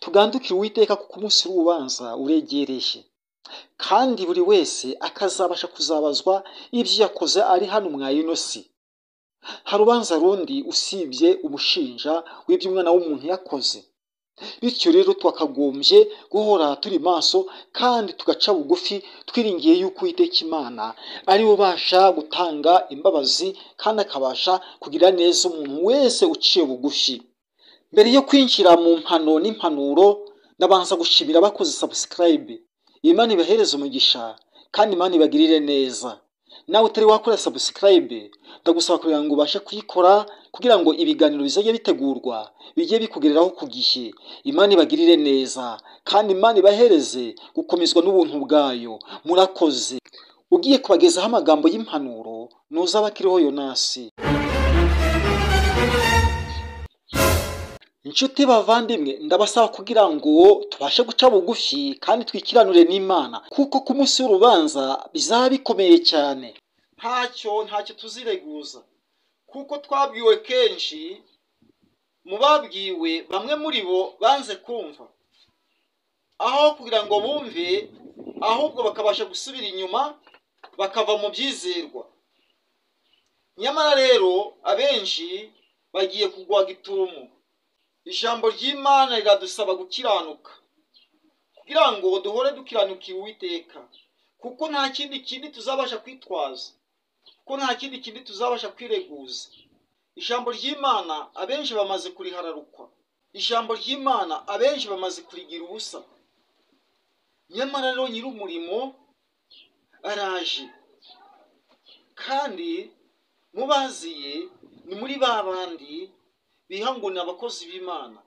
Tugandukire Uwiteka kuko umunsi w'urubanza uregereje, kandi buri wese akazabasha kuzabazwa ibyo yakoze ari hano mwa ino si. Hari urubanza rundi usibye umushinja w'ibyo umwana w'umuntu yakoze. Bityo rero twakagombye guhora turi maso kandi tugaca bugufi, twiringiye yuko Uwiteka Imana ari we ubasha gutanga imbabazi kandi akabasha kugira neza umuntu wese uciye bugufi. Mbere yo kwinjira mu mpano n'impanuro, ndabanza gushimira abakoze subscribe. Imana ibahereze umugisha kandi Imana ibagirire neza. Nawe utari wakora subscribe, ndagusaba kugira ngo ubashe kuyikora kugira ngo ibiganiro bizajye bitegurwa bijye bikugereraho ku gihe. Imana ibagirire neza kandi Imana ibahereze gukomezwa n'ubuntu bwayo. Murakoze. Ugiye kubagezaho amagambo y'impanuro nuzaba akiriho Yonasi. Inshuti bavandimwe, ndabasaba kugira ngo tubashe guca bugufi kandi twikiranure n'Imana, kuko ku munsi w'urubanza bizaba bikomeye cyane. Ntacyo tuzireguza, kuko twabwiwe kenshi. Mu babwiwe bamwe muri bo banze kumva, aho kugira ngo bumve ahubwo bakabasha gusubira inyuma bakava mu byizerwa. Nyamara rero abenshi bagiye kugwa gitumo. Ijambo ry'Imana riradusaba gukiranuka kugira ngo duhore dukiranukira Uwiteka, kuko nta kindi kindi tuzabasha kwitwaza, kuko nta kindi kindi tuzabasha kwireguza. Ijambo ry'Imana abenshi bamaze kurihararukwa, ijambo ry'Imana abenshi bamaze kurigira ubusa. Nyamara rero nyir'umurimo araje, kandi mubaziye ni muri ba bandi biha ngo ni abakozi b'Imana.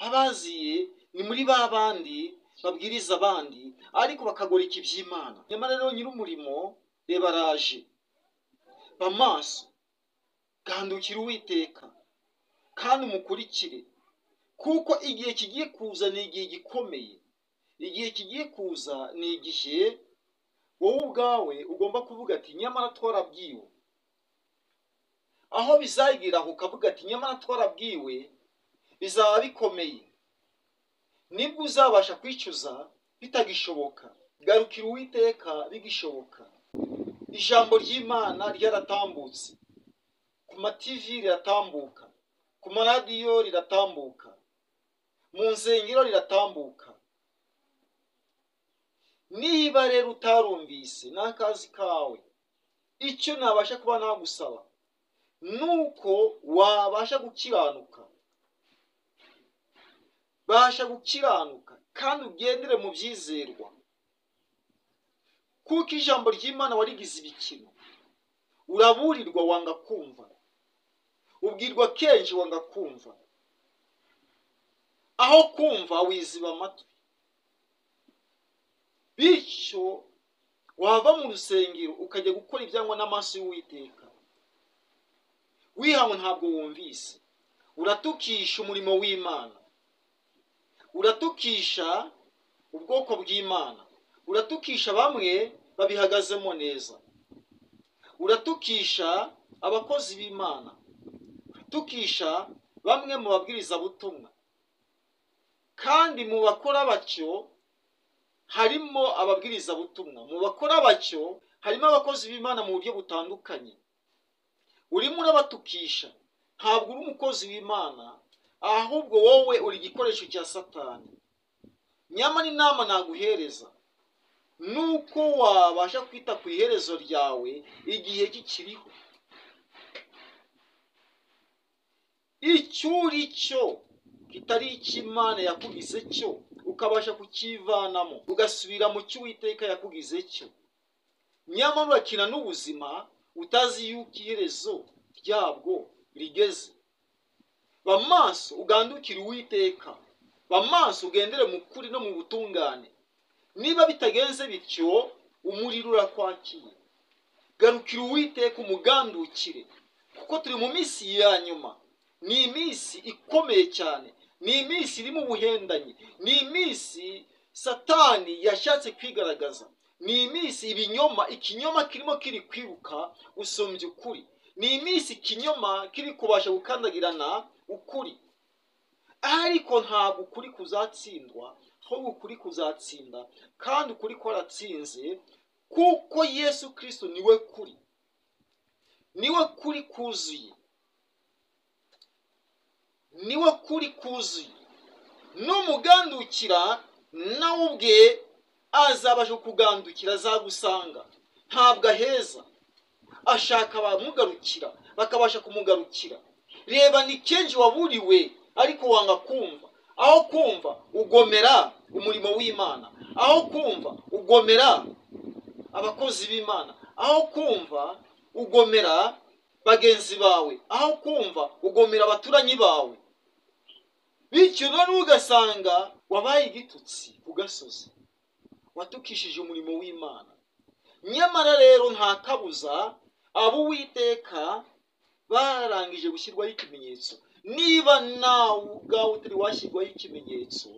Abaziye ni muri ba bandi babwiriza abandi ariko bakagoreka iby'Imana. Nyamara rero nyir'umurimo reba araje. Ba maso, gandukira Uwiteka kandi umukurikire, kuko igihe kigiye kuza ni igihe gikomeye. Igihe kigiye kuza ni igihe wowe ubwawe ugomba kuvuga ati nyamara twarabwiwe. Aho bizagira ukavuga ati nyamara twarabwiwe, bizaba bikomeye. Nibwo uzabasha kwicuza bitagishoboka. Garukira Uwiteka bigishoboka. Ijambo ry'Imana ryaratambutse, ku ma TV riratambuka, ku maradiyo riratambuka, mu nsengero riratambuka. Niba rero utarumvise n'akazi kawe, icyo nabasha kuba nagusaba nuko wabasha gukiranuka. Basha gukiranuka kandi ugendere mu byizerwa, kuko ijambo ry'Imana warigize ibikino. Uraburirwa wanga kumva, ubwirwa kenshi wanga kumva, aho kumva wiziba amatwi. Bityo wava mu rusengero ukajya gukora ibyangwa n'amaso y'Uwiteka. Wihawe ntabwo wumvise, uratukisha umurimo w'Imana, uratukisha ubwoko bw'Imana, uratukisha bamwe babihagazemo neza, uratukisha abakozi b'Imana, uratukisha bamwe mu babwirizabutumwa. Kandi mu bakora batyo harimo ababwirizabutumwa, mu bakora batyo harimo abakozi b'Imana mu buryo butandukanye. Urimo urabatukisha, ntabwo uri umukozi w'Imana, ahubwo wowe uri igikoresho cya Satani. Nyamara inama naguhereza nuko wabasha kwita ku iherezo ryawe igihe kikiriho. Icyo uri cyo kitari icy'Imana yakugize cyo, ukabasha kukivanamo ugasubira mu cyo Uwiteka yakugize cyo. Nyamara urakina n'ubuzima utazi yuko iherezo ryabwo rigeze. Ba maso ugandukire Uwiteka, ba maso ugendere mu kuri no mu butungane. Niba bitagenze bityo, umuriro urakwakira. Garukira Uwiteka umugandukire, kuko turi mu minsi ya nyuma. Ni iminsi ikomeye cyane, ni iminsi irimo ubuhendanyi, ni iminsi Satani yashatse kwigaragaza, ni iminsi ibinyoma, ikinyoma kirimo kiri kwiruka gusumbya ukuri, ni iminsi ikinyoma kiri kubasha gukandagirana ukuri. Ariko ntabwo ukuri kuzatsindwa, ahubwo ukuri kuzatsinda, kandi ukuri kwaratsinze, kuko Yesu Kristo niwe kuri, niwe kuri kuzuye, niwe kuri kuzuye. N'umugandukira nawe ubwe azabasha kugandukira, azagusanga. Ntabwo aheza, ashaka abamugarukira bakabasha kumugarukira. Reba, ni kenshi waburiwe ariko wanga kumva. Aho kumva ugomera umurimo w'Imana, aho kumva ugomera abakozi b'Imana, aho kumva ugomera bagenzi bawe, aho kumva ugomera abaturanyi bawe. Bityo none ugasanga wabaye igitutsi ku gasozi, watukishije umurimo w'Imana. Nyamara rero nta kabuza abo Uwiteka barangije gushyirwaho ikimenyetso. Niba nawe ubwawe utari washyirwaho ikimenyetso,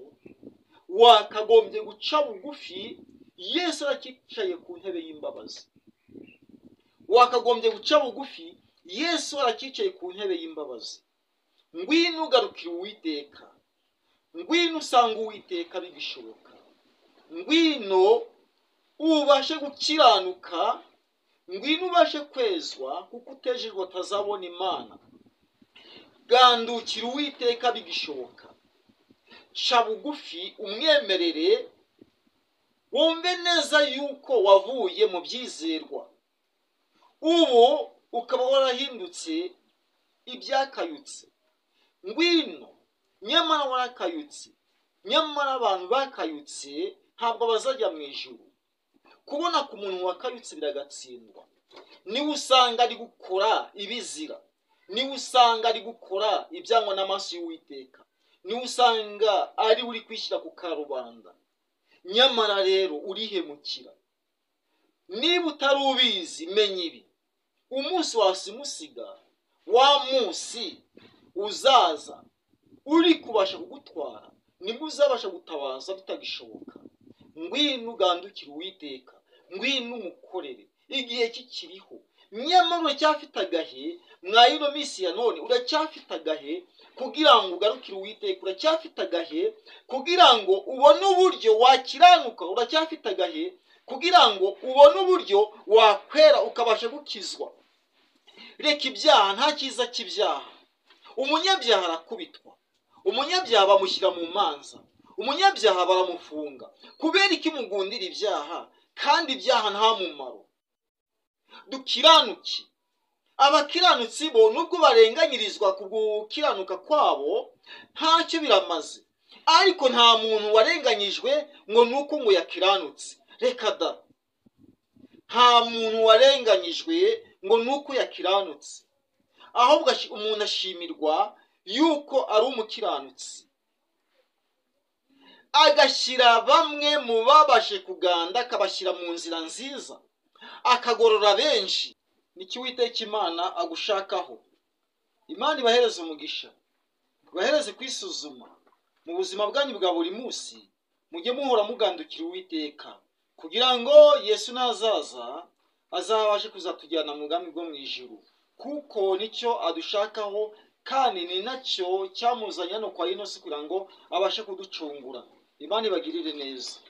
wakagombye guca bugufi. Yesu arakicaye ku ntebe y'imbabazi. Wakagombye guca bugufi, Yesu arakicaye ku ntebe y'imbabazi. Ngwino ugarukira Uwiteka, ngwino usanga Uwiteka bigishoboka, ngwino ubashe gukiranuka, ngwino ubashe kwezwa, kuko utejejwe atazabona Imana. Gandukira Uwiteka bigishoboka, ca bugufi umwemerere, wumve neza yuko wavuye mu byizerwa, ubu ukaba warahindutse ibyakayutse. Ngwino, nyamara warakayutse, nyamara abantu bakayutse ntabwo bazajya mu ijuru. Kubona ku muntu wakayutse biragatsindwa. Niwe usanga ari gukora ibizira, niwe usanga ari gukora ibyangwa n'amaso y'Uwiteka, niwe usanga ari uri kwishyira ku karubanda. Nyamara rero urihemukira. Niba utari ubizi, menya ibi: umunsi wasimusiga, wa munsi uzaza uri kubasha kugutwara, nibwo uzabasha gutabaza bitagishoboka. Ngwino ugandukire Uwiteka, ngwino umukorere igihe kikiriho. Nyamara uracyafite agahe mwa ino minsi ya none, uracyafite agahe kugira ngo ugarukire Uwiteka, uracyafite agahe kugira ngo ubone uburyo wakiranuka, uracyafite agahe kugira ngo ubone uburyo wakwera ukabasha gukizwa. Reka ibyaha, nta cyiza cy'ibyaha. Umunyabyaha arakubitwa, umunyabyaha bamushyira mu manza, umunyabyaha baramufunga. Kubera iki mugundira ibyaha kandi ibyaha nta mumaro? Dukiranuke. Abakiranutsi bo nubwo barenganyirizwa ku gukiranuka kwabo ntacyo biramaze, ariko nta muntu warenganyijwe ngo nuko ngo yakiranutse. Reka da, nta muntu warenganyijwe ngo nuko yakiranutse, ahubwo umuntu ashimirwa yuko ari umukiranutsi, agashyira bamwe mu babashe kuganda, akabashyira mu nzira nziza, akagorora benshi. Niki Uwiteka Imana agushakaho? Imana ibahereze umugisha, ibahereze kwisuzuma mu buzima bwanyu bwa buri munsi. Mujye muhora mugandukira Uwiteka, kugira ngo Yesu nazaza azabashe kuzatujyana mu bwami bwo mu ijuru, kuko nicyo adushakaho, kandi ni nacyo cyamuzanye hano kwa ino si kugira ngo abashe kuducungura. Imana ibagirire neza.